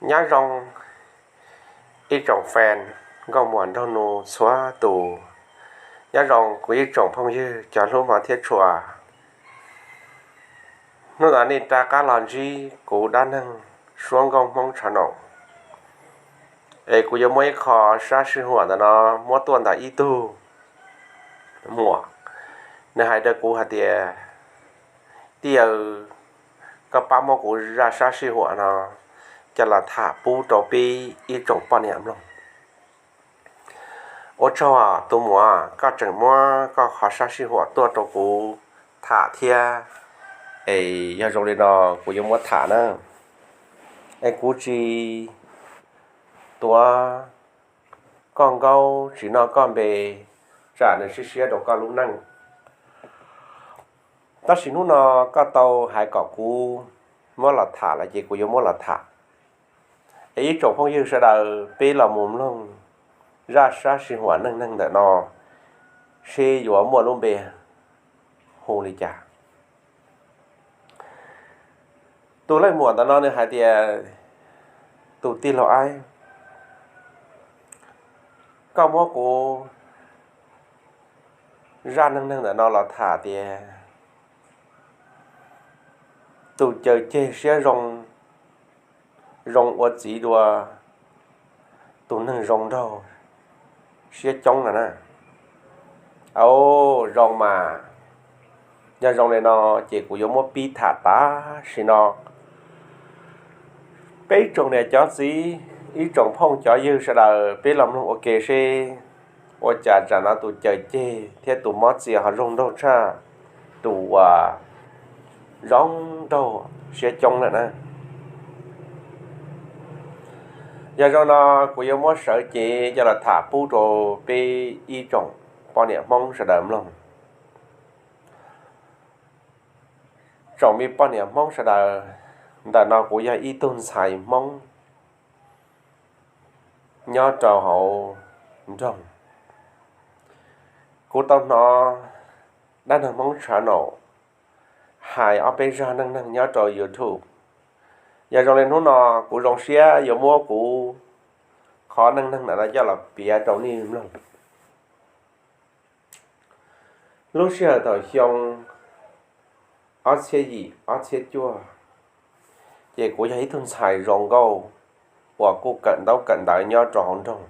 Nyob zoo ib tsoom fan nkauj muam nraug nus txhua tus. Nyob zoo kuv ib tsoom phooj ywg cov hlub hmov thiab tshua. Hnub no nej rov qab los ntsib kuv dab neeg Suab Nkauj Hmoob channel, es kuv yuav muab ib qho sab sij huam ntawm no muab tuaj ntawm ib tug muam. Nws hais rau kuv hais tias, tij yaw, koj pab muab kuv zaj sab sij huam no coj los tham pub rau peb ib tsoom poj niam mloog. Ua tsaug tus muam, koj tseem muab koj qhov sab sij huam tuaj rau kuv tham thiab. Es yog zoo li no, kuv yuav muab tham na. Es kuv tsis tuav koj nkaub, tsis noj koj npe, tsam nws siab siab rau koj lub neej. Tab sis hnub no koj tau hais kom kuv muab los tham lawm ces kuv yuav muab los tham. Es ib tsoom phooj ywg sawv daws peb los mus mloog zaj sab sij huam neej neeg ntawm no seb yuav muaj lub npe hu li cas. Tus leej muam ntawm no nws hais tias, tus tij laug Aib, koj muab kuv zaj neej neeg ntawm no los tham tias tus caws ceg siab zoo, zoo ua txiv dua tus neeg zoo nraug siab coob no na. Au, zoo mas. Yog zoo li no ces kuv yuav muab pib tham tam sim no. Peb tsoom niam cov txiv, ib tsoom phooj cov ywg sawv daws peb los mloog ua ke seb ua cas tsam no tus caws ceg thiab tus mob txias ho zoo nraug tshaj tus uas zoo nraug siab coob lawm na. Yog zoo no kuv yuav muab sawv cev coj los tham pub rau peb ib tsoom poj niam Hmoob sawv daws mloog. Tsoom me poj niam Hmoob sawv daws, ntawm no kuv yog ib tug ntxhais Hmoob nyob rau hauv nroog. Kuv tau hnov dab neeg Hmoob channel hais ob peb zaj neej neeg nyob rau YouTube. Yog zoo li hnub no kuv zoo siab yuav muab kuv qhov neej neeg ntawm no coj los piav rau nej mloog. Lub sij hawm thaum xyoo ob txhiab yim ob txhiab cuaj, ces kuv yog ib tug ntxhais zoo nkauj uas kuj kawm ntaub kawm ntawv nyob rau hauv nroog.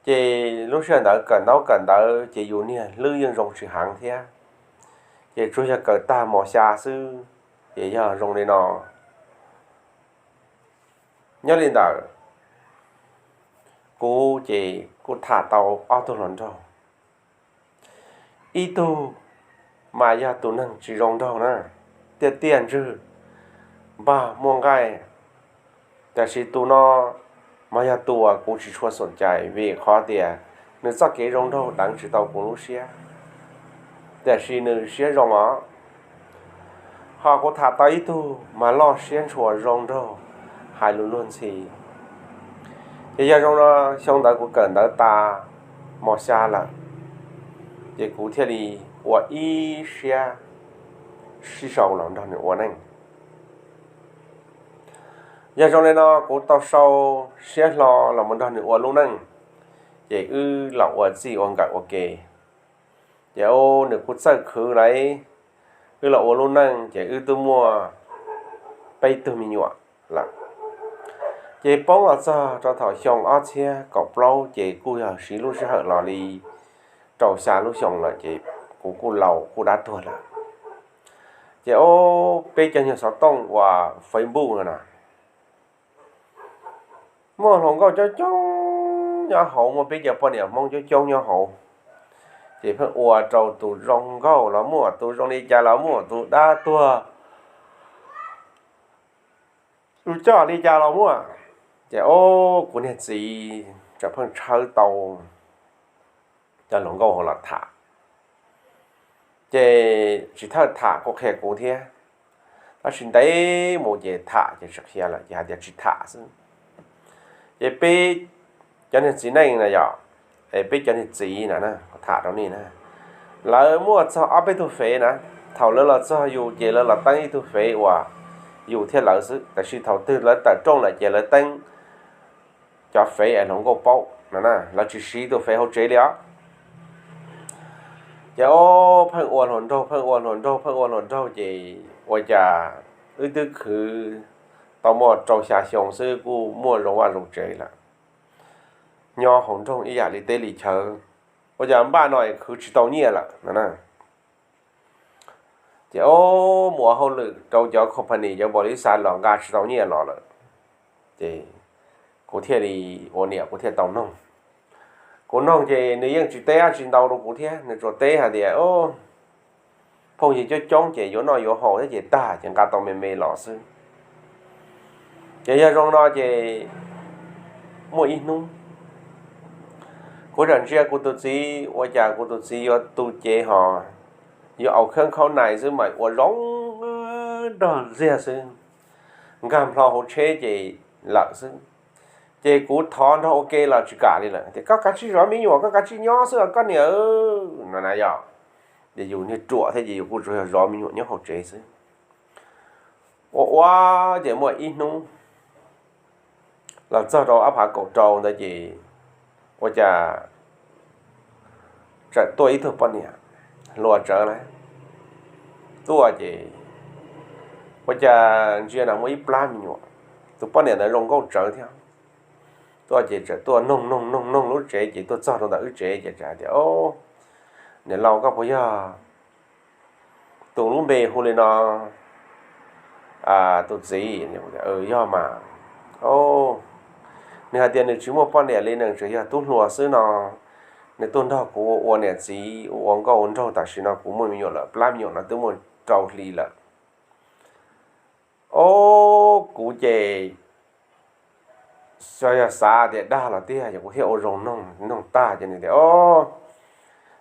Ces lub sij hawm ntawd kawm ntaub kawm ntawv ces yus niag hlwb yeej zoo tsis heev thiab, ces tsuas yog kawm tag mos xya xwb. Ces yog zoo li no, nyob li ntawd kuv ces kuj tham tau ob tug hluas nraug. Ib tug mas yog tus neeg tsis zoo nraug na, tiaj tiaj ntswg, npag muaj nqaij. Tiam sis tus no mas yog tus uas kuv tsis tshua xoom cai vim qhov tias nws txoj kev zoo nraug deev tsis tau kuv lub siab, tiam sis nws siab zoo os. Ho kuv tham tau ib tug mas loj siab ntshua zoo nraug, hais lus luag ntxhi. Ces yog zoo no, xyoo ntawd kuv kawm ntawv tas mos xya lawm, ces kuv thiaj li ua ib siab sib sau los nrog nws ua neej. Yog zoo li no kuv tau sau siab hlo los mus nrog nws ua lub neej, ces wb los ua txij ua nkawm ua ke. Ces nws kuj txawj khwv lauj, wb los ua lub neej ces wb twb muaj peb tug me nyuam lawm. Ces poob los txog rau thaum xyoo ob txhiab kaum plaub ces kuj yog siv lub sij hawm los li rau xya lub xyoo lawm ces kuv kuj laus kuj dab tuag lawm. Ces peb cov nyuag xov tooj uas Facebook no na, muaj hluas nkauj coob coob nyob hauv, muaj peb cov poj niam Hmoob coob coob nyob hauv. Ces pheej ua rau tus zoo nkauj los muaj, tus zoo li cas los muaj, tus dab tuag, tus coj li cas los muaj. Ces o, kuv niag txiv tseem pheej tshawb tau cov hluas nkauj hauv los tham. Ces tsis thawj tham kuj qhia kuv thiab, tab sis ntev mus ces tham ces tsis qhia lawm ces hais tias tsis tham xwb. Ces peb cov niag txiv neej na yom, es peb cov niag txiv na, tham rau nej na, lawv muaj txog ob peb tug fev na. Thaum lawv los txog yus ces lawv los teeb ib tug fev uas yus thiab lawv xwb, tab sis thaum twg lawv tawm rooj lawm ces lawv teeb cov fev es hluas nkauj paub no, lawv tsis siv tus fev hauv tsev li os. Ces o, pheej ua hluas nraug, pheej ua hluas nraug, pheej ua hluas nraug ces ua cas wb twb khwv tau muaj rau xya xyoo xwb kuj muaj zoo vaj zoo tsev lawm, nyob hauv nroog ib yam li teb li chaw, ua cas npaj no es khwv tsis tau nyiaj lawm no. Ces o, mus ua hauj lwm rau cov company, cov npaum li xav los nqa tsis tau nyiaj los lawm. Ces kuv thiaj li ua niam kuv thiaj tau noog. Kuv noog ces nws yeej tsis teb dab tsi ntau rau kuv thiab, nws tsuas teb hais tias phooj ywg coob coob ces yuav noj yuav haus thiab ces tag ces nqa tau me me los xwb. Ces yog zoo no ces muaj ib hnub kuv tseem ntsia kuv tus txiv, ua cas kuv tus txiv yuav tu cev ho yuav aus khab khaub nais xwb mas ua zoo nrog ntxiag xwb, nkag nplho hauv tsheb ces lawm xwb. Ces kuv thov nrog ua ke los tsis kam li lawm tias koj kav tsij zov me nyuam, koj kav tsij nyob xwb os koj niam no na yog. Ces yus niag ruam thiab ces yus kuj tsuas yog zov me nyuam nyob hauv tsev xwb. Ua ua ces muaj ib hnub los txog rau ob phav kaum rau ntawd ces ua cas txawm tuaj ib tug poj niam hluas tsawv lawm. Tuaj ces ua cas ntsia na muaj ib plab me nyuam, tus poj niam ntawd zoo nkauj tsawv thiab. Tuaj ces txawm tuaj noog noog noog noog lub tsev ces tuaj txog rau ntawm wb tsev ces txawm hais tias, niam laus, koj puas yog tus lub npe hu li no tus txiv? Yog mas. Nws hais tias nws tsis muaj poj niam li, nws tseem yog tub hluas xwb no. Nws tuaj nrog kuv ua niam txiv ua nkauj ua nraug, tam sim no kuv muaj me nyuam lawm, plab me nyuam no twb muaj rau hli lawm. O, kuv ces yog xav tias dag los tiag, ces kuv thiaj ua zoo noog tag ces nws tias,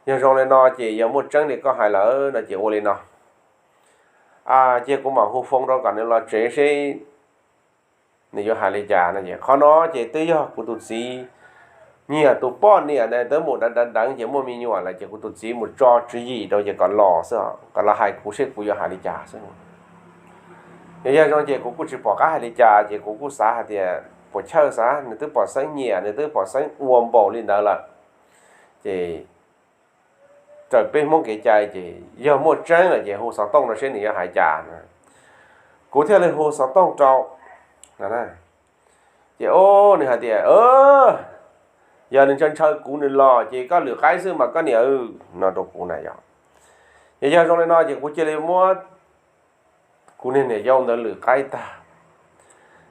yog zoo li no ces yog muaj tseeb li koj hais lawm no ces ua li no, cia kuv mam hu foo rau kom nws los tsev seb nws yuav hais li cas no. Ces qhov no ces twb yog kuv tus txiv nyiag tus poj niam ntawd twb mus deev deev deev ces muaj me nyuam lawm ces kuv tus txiv mus tso tswv yim rau ces kom los xwb, kom los hais kuv seb kuv yuav hais li cas xwb. Yog yog zoo ces kuv kuj tsis pom qab hais li cas ces kuv kuj xav hais tias puas chawj xav, nws twb pom xeeb nyiam, nws twb pom xeeb ua npaum li ntawd lawm. Ces raws peb Hmoob kev cai ces yog muaj tseeb lawm ces hu xov tooj rau seb nws yuav hais cas no. Kuv thiaj li hu xov tooj rau. Ces o, nws hais tias, yog nws ntshaw ntshaw kuv nws los ces koj lwm qaib xwb mas koj niam, no rau kuv na yog. Ces yog zoo li no ces kuv cia li muab kuv niag niam yau ntawd lwm qaib tag,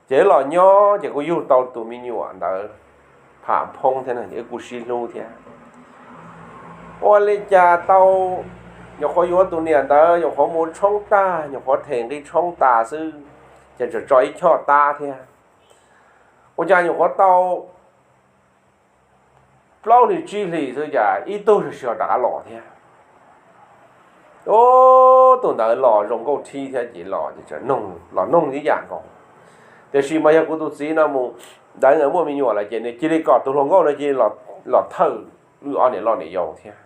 ces wb los nyob ces kuv yug tau tus me nyuam ntawd pham phoob thiab no ces wb kuj sib hlub thiab. Ua li cas tau, nyuam qhuav yuav tus niam ntawd nyuam qhuav mus tshoob tag, nyuam qhuav them nqi tshoob tas xwb, ces tseem tso ib choj tab thiab. Ua cas nyuam qhuav tau plaub hlis tsib hlis xwb cas ib tug sib ho rov qab los thiab. Tus ntawd los zoo nkauj thib thiab ces los ces los noog ib yam nkaus. Tiam sis mas yog kuv tus txiv no mus deev muaj me nyuam lawm ces nws cia li kom tus hluas nkauj no cia li los thawj wb ob niam loj niam yau thiab.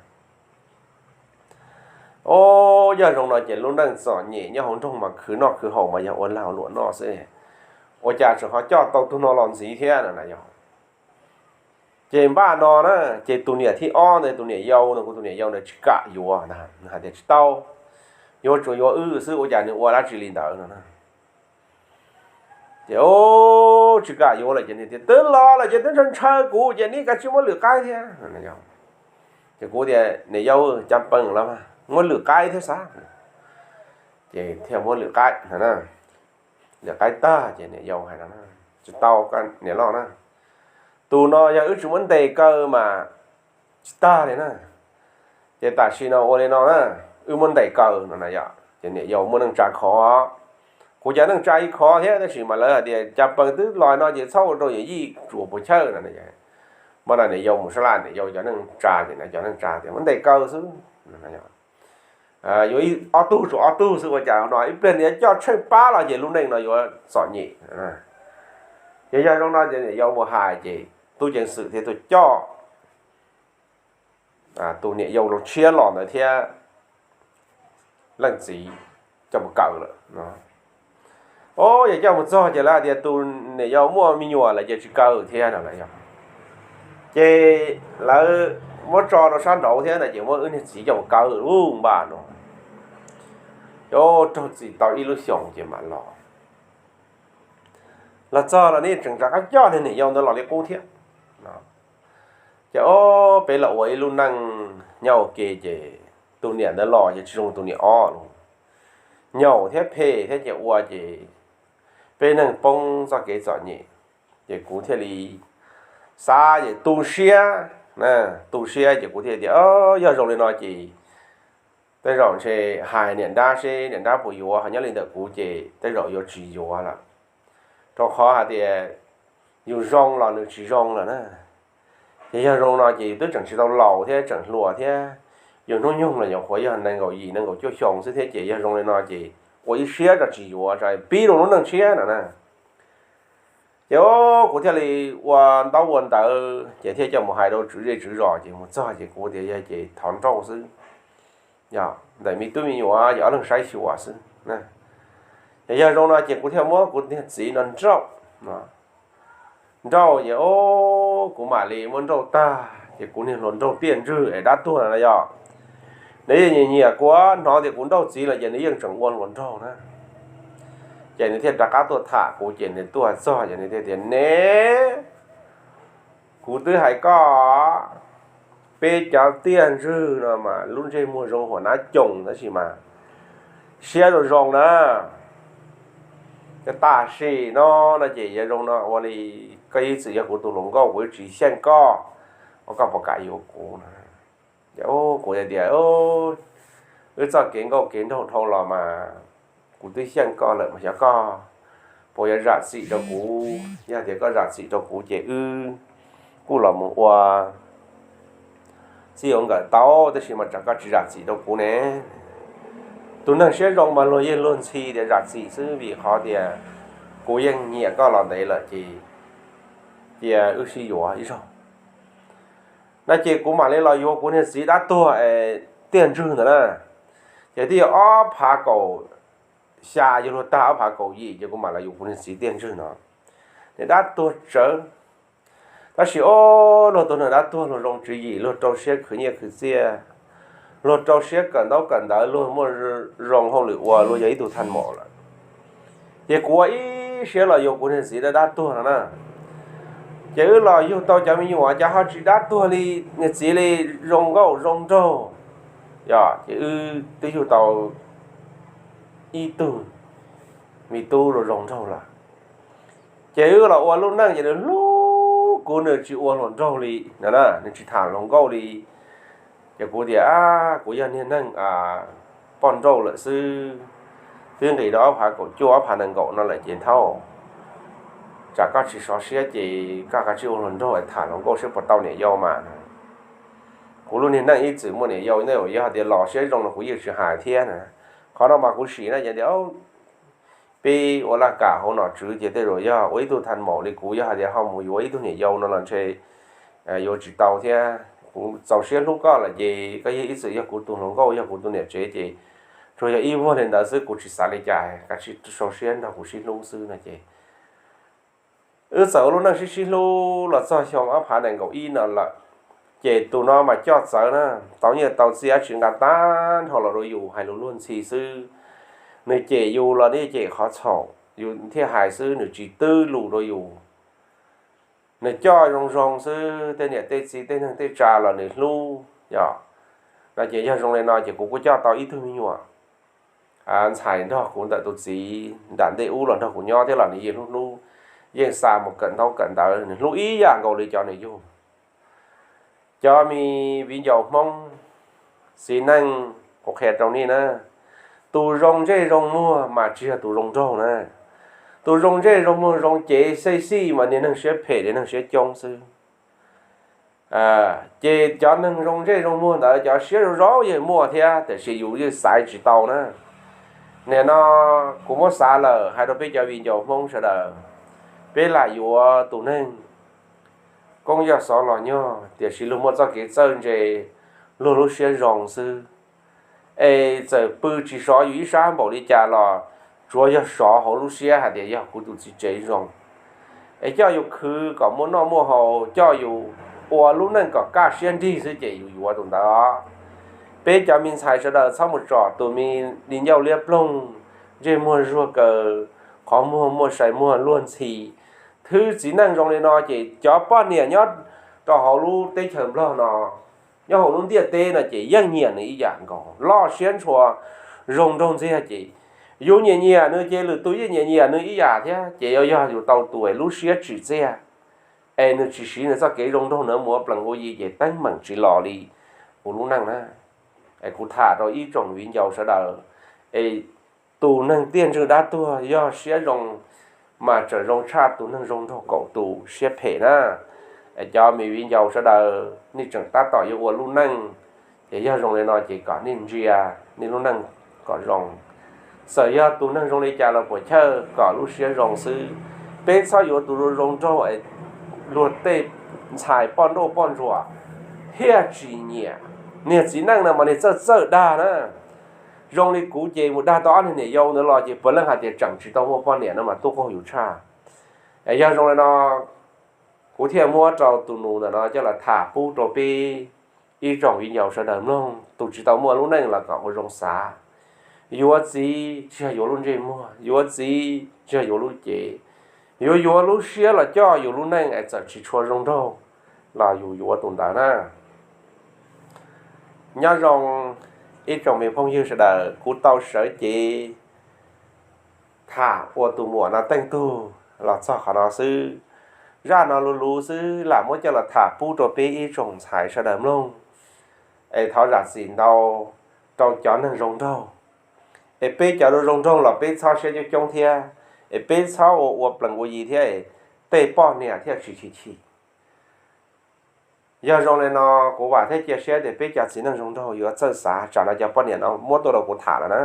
O, yog zoo no ces lub neej txom nyem nyob hauv nroog mas khwv noj khwv haus mas yog ua lag ua luam noj xwb, ua cas tseem ho coj tau tus no los ntxiv thiab no na yog. Ces npaj no na, ces tus niam thib ob ntawd, tus niam yau no, kuv tus niam yau ntawd tsis kam yuav, hais tias tsis tau, yuav tsuas yuav wb xwb, ua cas nws ua dab tsi li ntawd no na. Ces tsis kam yuav lawm ces nws tias twb los lawm ces twb ntshaw ntshaw kuv ces neb kav tsij muab lwm qaib thiab. Ces kuv tias niam yau, cas pees los mas muab lwm qaib thiab xav. Ces thiaj muab lwm qaib no na. Lwm qaib tag ces niam yau hais no, tsis tau, niam loj na, tus no yog wb tsis muab ntes kaw mas tsis tag li na. Ces tam sim no ua li no na, wb muab ntes kaw no na yog ces niam yau muaj neej tsa khov. Kuv cov neej tsa ib khov thiab, tab sis mas lawv hais tias cas pees twb los no ces txhob ua rau yawm yij tsuas puas chawj no. Mas no niam yau mus sab laj, niam yau cov neej tsa ces cov neej tsa tias muab ntes kaw xwb. Yuav ob tug tsuas ob tug xwb, ua cas no ib pliag nws yuav coj tsheej pab los ces lub neej no yuav txom nyem. Ces yog zoo no ces niam yau mus hais ces tub ceev xwm thiaj tuaj coj tus niam yau los tshiab los ntawd thiab leej txiv coj mus kaw lawm. Yog coj mus txog ces lawv hais tias tus niam yau muaj me nyuam lawm ces tsis kaw thiab no lawm yog. Ces lawv muab tso rau sab nraud thiab ntag ces muab wb niag txiv coj mus kaw lub npaj no. Ces raug txim tau ib lub xyoos ces mam los. Los txog los nej tseem rov qab coj niag niam yau ntawd los li qub thiab. Ces o, peb los ua ib lub neej nyob ua ke ces tus niam ntawd los ces tsis zoo tus niam ob los, nyaum thiab phem thiab ces ua ces peb neeg poob txoj kev txom nyem. Ces kuv thiaj li xav ces tu siab, tu siab ces kuv thiaj tias yog zoo li no ces tej zaum ntshe hais niam nrab seb niam nrab puas yuav, ho nyob li ntawm kuv ces tej zaum yuav tsis yuav lawm, rau qhov hais tias yus zoo los nws tsis zoo lawm na. Ces yog zoo no ces yus twb tseem tsis tau laus thiab tseem hluas thiab, yus hnub nyoog los nyuam qhuav yog nees nkaum yim nees nkaum cuaj xyoo xwb thiab ces yog zoo li no ces ua ib siab tso tsis yuav, pib rau lub neej tshiab no na. Ces kuv thiaj li ua ntaub ua ntawv ces thiaj coj mus hais rau tswv zej tswv zos ces mus txog ces kuv tias yog ces thov nrauj xwb, yog ntawm me tub me nyuam ces ob leeg saib xyuas xwb. Ces yog zoo no ces kuv thiaj muab kuv niag txiv no nrauj. Nrauj ces o, kuv mam li muab nrauj tag ces kuv niag hluas nraug tiaj ntswg es dab tuag no yog, nws yeej nyiam nyiam kuv, hnov tias kuv nrauj txiv lawm ces nws yeej tseem ua hluas nraug na. Ces nws thiaj rov qab tuaj tham kuv ces nws tuaj txog ces nws thiaj tias ne, kuv twb hais koj, peb cov tiaj ntswg no mas lub ntsej muag zoo huam nab coos tab sis mas siab zoo zoo na. Ces tam sim no no ces yog zoo no ua li koj ib txwm yog kuv tus hluas nkauj kuv twb tsis xyeej koj, ua koj puas kam yuav kuv no. Ces kuv tias wb txoj kev nkauj kev nraug dhau los mas kuv twb xyeej koj lawm mas xyov koj puas yuav zam txim rau kuv. Yog tias koj zam txim rau kuv ces wb kuj los mus ua txij ua nkawm tau, tab sis mas tsam koj tsis zam txim rau kuv ne. Tus neeg siab zoo mas luag yeej luag ntxhi tias zam txim xwb vim qhov tias kuv yeej nyiam koj los ntev lawm ces cia wb sib yuav ib zaug no ces kuv mam li los yuav kuv niag txiv dab tuag es tiaj ntswg ntawd na. Ces twb yog ob phav kaum xya yuav luag tag ob phav kaum yim ces kuv mam los yuav kuv niag txiv tiaj ntswg no. Nws dab tuag tsawv, tab sis o, luag tus neeg dab tuag luag zoo tswv yim, luag rau siab khwv nyiaj khwv txiaj, luag rau siab kawm ntaub kawm ntawv, luag muaj zoo hauj lwm ua, luag yog ib tug thaj maum lawm. Ces kuv ua ib siab los yuav kuv niag txiv dab dab tuag no na. Ces wb los yug tau cov me nyuam cov ho tsis dab tuag li niag txiv li, zoo nkauj zoo nraug. Yog ces wb twb yug tau ib tug me tub zoo zoo nraug lawm. Ces wb los ua lub neej ces nws hlub kuv, nws tsis ua hluas nraug li no na, nws tsis tham hluas nkauj li. Ces kuv tias kuv yog niag neeg poj nrauj lawm xwb, twb nqis rau ob phav kaum cuaj ob phav nees nkaum no lawm ces thaum tsam koj tsis sov siab ces koj kav tsij ua hluas nraug es tham hluas nkauj seb puas tau niam yau mas. Kuv lub niag neej ib txwm muaj niam yau ne, yog hais tias los siab zoo no kuv yeej tsis hais thiab na. Qhov no mas kuv sim na ces tias peb ua laj kam hauv nom tswv ces tej zaum yog ua ib tug thaj maum li kuv yog hais tias ho mus yuav ib tug niam yau no los ntshe yuav tsis tau thiab. Kuv txaus siab hlub koj lawm ces koj yeej ib txwm yog kuv tus hluas nkauj yog kuv tus niam tsev ces tsuas yog ib vuag li ntawd xwb, kuv tsis xav li cas, kav tsij sau siab nrog kuv sib hlub xwb no ces wb txawm ua lub neej sib sib hlub los txog xyoo ob phav nees nkaum ib no lawm. Ces tus no mas coj txawv na, tau nyiaj tau txiaj dab tsi nqa tag nrho los rau yus, hais lus luag ntxhi xwb. Nws cem yus los nws cem qhov txhaum yus thiaj hais xwb, nws tsis twb lus rau yus. Nws coj zoo zoo xwb, tej niam tej txiv tej neeg tej tsa los nws hlub yom. No ces yog zoo li no ces kuv kuj coj tau ib tug me nyuam ntxhais nrog kuv ntawm tus txiv nram ntej ub los nrog kuv nyob thiab los nws yeej hlub hlub, yeej xa mus kawm ntaub kawm ntawv, nws hlub ib yam nkaus li cov nws yug. Cov me viv ncaus Hmoob, txiv neej, kuv qhia rau nej na, tus zoo ntsej zoo muag mas tsis yog tus zoo nraug na. Tus zoo ntsej zoo muag zoo cev xej xij mas niag neeg siab phem niag neeg siab coob xwb. Ces cov neeg zoo ntsej zoo muag ntawd cov siab zoo zoo yeej muaj thiab, tiam sis yus yeej xaiv tsis tau na. Nim no kuv muab xav lawm, hais rau peb cov viv ncaus Hmoob sawv daws, peb lam yuav tus neeg koob yog xov los nyog, tiam sis luag muaj txoj kev txawj ntse, luag lub siab zoo xwb. Es txawm pw tsis sov yus ib sab npaum li cas los tsuav yog sov hauv lub siab hais tias yog kuv tus txiv tsev zoo, es coj yus khwv kom muaj noj muaj haus, coj yus ua lub neej kom kaj siab nrig xwb ces yus yuav tus ntawd. Peb cov me ntxhais sawv daws txhob mus tsom tus me li ncauj liab ploog, ntsej muag zuag kaws, qhov muag muaj sai muag luag ntxhi. Thwb txiv neej zoo li no ces cov poj niam nyob rau hauv lub teb chaws Nplog no, nyob hauv lub ntiaj teb no ces yeej nyiam nws ib yam nkaus, loj siab ntshua, zoo nraug ntxiag ces yus nyiam nyiam nws ces lwm tus yeej nyiam nyiam nws ib yam thiab. Ces yog yog yus tau tus es lub siab tsim txiaj, es nws tsis siv nws txoj kev zoo nraug na, mus ua plees ua yi ces teeb meem tsis los li ua lub neej na. Es kuv tham rau ib tsoom viv ncaus sawv daws, es tus neeg tiaj ntswg dab tuag yog siab zoo mas tseem zoo tshaj tus neeg zoo nraug kaum tus siab phem na. Es cov me viv ncaus sawv daws, nej tseem tab tom yuav ua lub neej, ces yog zoo li no ces kom nej ntsia nej lub neej kom zoo. Txawm yog tus neeg zoo li cas los puas chawj, kom lub siab zoo xwb. Peb txhob yuav tus zoo zoo nraug es luag tej ntxhais poj nrauj poj ntsuam thiaj tsis nyiam. Niag txiv neej no mas niag txawj txawj dag na. Zoo li kuv ces mus dag tau ob niag niam yau ntawd los ces puav leej hais tias tseem tsis tau muaj poj niam no mas tuaj qaug yus tshaj. Yog zoo li no, kuv thiaj muab rau tus nus ntawm no coj los tham pub rau peb ib tsoom viv ncaus sawv daws mloog. Tus tsis tau muaj lub neej los kom ua zoo xav. Yuav txiv tsis yog yuav lub ntsej muag, yuav txiv tsis yog yuav lub cev. Yuav yuav lub siab los coj yus lub neej es txawm tsis tshua zoo nraug los yus yuav tus ntawd na. Nyob zoo ib tsoom me phooj ywg sawv daws, kuv tau sawv cev tham ua tus muam no teej tug los txog qhov no xwb. Zaj no luv luv xwb, lam muab coj los tham pub rau peb ib tsoom ntxhais sawv daws mloog, es thov zam txim ntau rau cov neeg zoo nraug. Es peb cov zoo nraug los peb txhob siab coob coob thiab, es peb txhob ua ua plees ua yi thiab, tej poj niam thiaj tsis chim chim. Yog zoo li no, kuv vam thiab cia siab tias peb cov txiv neej zoo nraug yuav txawj xav. Tsam no cov poj niam no muab tuaj rau kuv tham lawm na.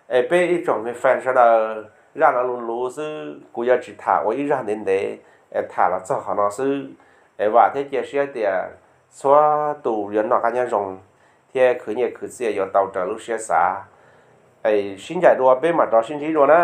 Es peb ib tsoom me fans sawv daws, zaj no luv luv xwb, kuv yuav tsis tham ua ib zaj ntev ntev, es tham los txog qhov no xwb. Es vam thiab cia siab tias txhua tus yuav noj qab nyob zoo thiab khwv nyiaj khwv txiaj yuav tau raws lub siab xav. Es sib ncaim dua peb mam rov sib ntsib dua na.